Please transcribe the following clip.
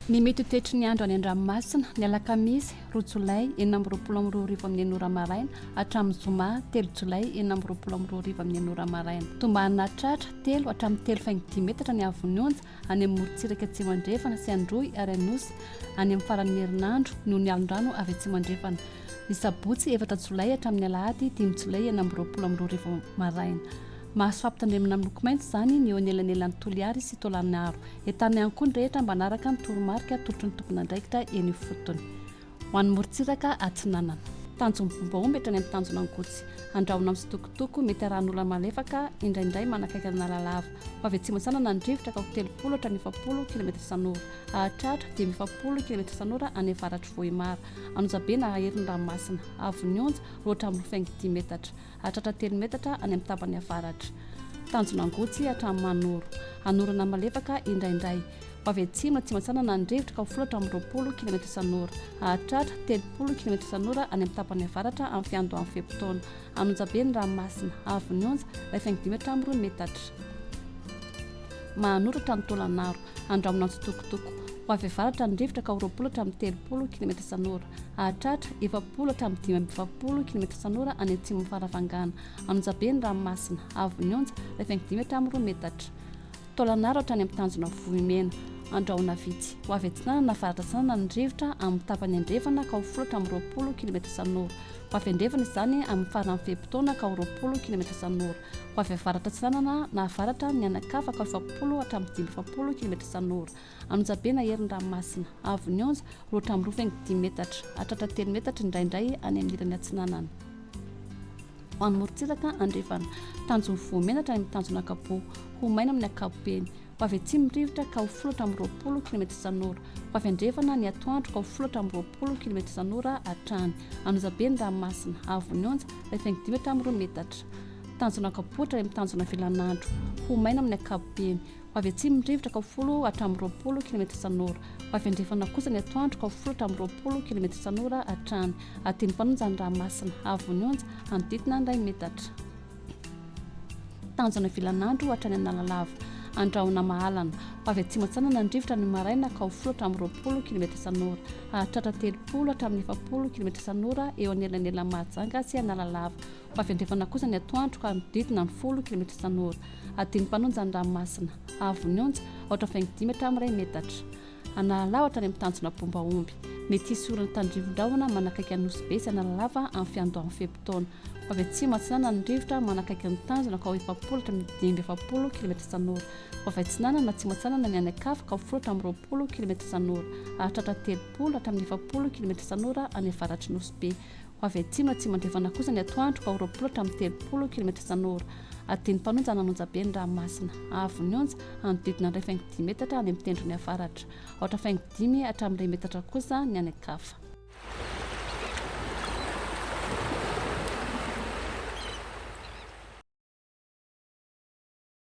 Ny mety ho toetry ny andro any an-dranomasina, ny alakamisy, roa jolay 2026 amin'ny enina ora maraina hatramin'ny zoma telo jolay 2026 amin'ny enina ora maraina. Tombanana hahatratra telo hatramin'ny telo faingo dimy metatra ny haavon'ny onja any amin'ny morontsiraka atsimo andrefana sy Androy ary Anosy any amin'ny faran'ny herinandro noho ny alon-drano avy atsimo andrefana. Ny sabotsy efatra jolay hatramin'ny alahady dimy jolay 2026 maraina. Mahazo fampitandremana miloko maitso izany ny eo anelanelan'i Toliary sy Taolagnaro. Entanina ihany koa ny rehetra mba hanaraka ny toromarika atolotry ny tompon'andraikitra eny ifotony. Ho an'ny morontsiraka atsinanana. Tanjon'ny Bombaomby hatrany amin'ny tanjona Angotsy. Andrahona misitokotoko, mety arahan'olana malefaka, indraindray manakaiky an'Analalava. Ho avy atsimo atsinanana ny rivotra ka ho 30 hatramin'ny 40 kilometatra isan'ora. Hahatratra 45 kilometatra isan'ora any avaratr'i Vohemar. Anonjabe na hahery ny ranomasina. Avon'ny onja, roa hatramin'ny roa faingo dimy metatra. Hahatratra telo metatra any amin'ny tapany avaratra. Tanjona Angotsy hatramin'ny Manoro. Hanorana malefaka indraindray. Ho avy atsimo atsimo atsinanana ny rivotra ka ho folo hatramin'ny 20 kilometatra isan'ora. Hahatratra 30 kilometatra isan'ora any amin'ny tapany avaratra amin'ny fiandohan'ny fe-potoana. Anonjabe ny ranomasina. Haavon'ny onja, iray faingo dimy hatramin'ny roa metatra. Mahanoratra hatramin'ny Taolagnaro. Andrahona antsitokotoko. Ho avy avaratra ny rivotra ka ho 20 hatramin'ny 30 kilometatra isan'ora. Hahatratra 40 hatramin'ny 45 kilometatra isan'ora any atsimon'i Farafangana. Anonjabe ny ranomasina. Haavon'ny onja, iray faingo dimy hatramin'ny roa metatra. Taolagnaro hatrany amin'ny tanjona Vohimena. Andrahona vitsy. Ho avy atsinanana avaratra atsinanana ny rivotra amin'ny tapany andrefana ka ho folo hatramin'ny 20 kilometatra isan'ora. Ho avy andrefana izany amin'ny faran'ny fe-potoana ka ho 20 kilometatra isan'ora. Ho avy avaratra atsinanana na avaratra ny anakafa ka ho 40 hatramin'ny 45 kilometatra isan'ora. Anonjabe na herin'ny ranomasina. Haavon'ny onja, roa hatramin'ny roa faingo dimy metatra. Hahatratra telo metatra indraindray any amin'ny ilany atsinanana. Ho an'ny morontsiraka andrefana. Tanjon'ny voamena hatrany amin'ny tanjona Ankapoa. Ho maina amin'ny ankapobeny. Ho avy atsimo ny rivotra ka ho folo hatramin'ny 20 kilometatra isan'ora. Ho avy andrefana ny atoandro ka ho folo hatramin'ny 20 kilometatra isan'ora hatrany. Anonjabe ny ranomasina. Haavon'ny onja, iray faingo dimy hatramin'ny roa metatra. Tanjona Ankapoa hatrany amin'ny tanjona Vilanandro. Ho maina amin'ny ankapobeny. Ho avy atsimo ny rivotra ka ho folo hatramin'ny 20 kilometatra isan'ora. Ho avy andrefana kosa ny atoandro ka ho folo hatramin'ny 20 kilometatra isan'ora hatrany. Adino mpanonja ny ranomasina. Haavon'ny onja, hanodidina ny iray metatra. Tanjona Vilanandro hatrany Analalava. Andrahona Mahalana. Ho avy atsimo atsinanana ny rivotra ny maraina ka ho folo hatramin'ny 20 kilometatra isan'ora. Hahatratra 30 hatramin'ny 40 kilometatra isan'ora eo anelanelan'i Mahajanga sy Analalava. Ho avy andrefana kosa ny atoandro ka hanodidina ny folo kilometatra isan'ora. Adin'ny mpanonja ny ranomasina. Haavon'ny onja, aotra faingo dimy hatramin'ny iray metatra. Analalava hatrany amin'ny tanjona Bombaomby. Mety hisy orana tandrivin-drahona manakaiky an'i Nosy Be sy Analalava amin'ny fiandohan'ny fe-potoana. Ho avy atsimo atsinanana ny rivotra manakaiky ny tanjona ka ho 40 hatramin'ny 45 kilometatra isan'ora. Ho avy atsinanana atsimo atsinanana ny any an-kafa ka ho folo hatramin'ny 20 kilometatra isan'ora. Hahatratra 30 hatramin'ny 40 kilometatra isan'ora any avaratr'i Nosy Be. Ho avy atsimo atsimo andrefana kosa ny atoandro ka ho 20 hatramin'ny 30 kilometatra isan'ora. Adin'ny mpanonja an'Anonjabe ny ranomasina. Haavon'ny onja, hanodidina ny iray faingo dimy metatra any amin'ny tendrony avaratra. Aotra faingo dimy hatramin'ny iray metatra kosa ny any an-kafa.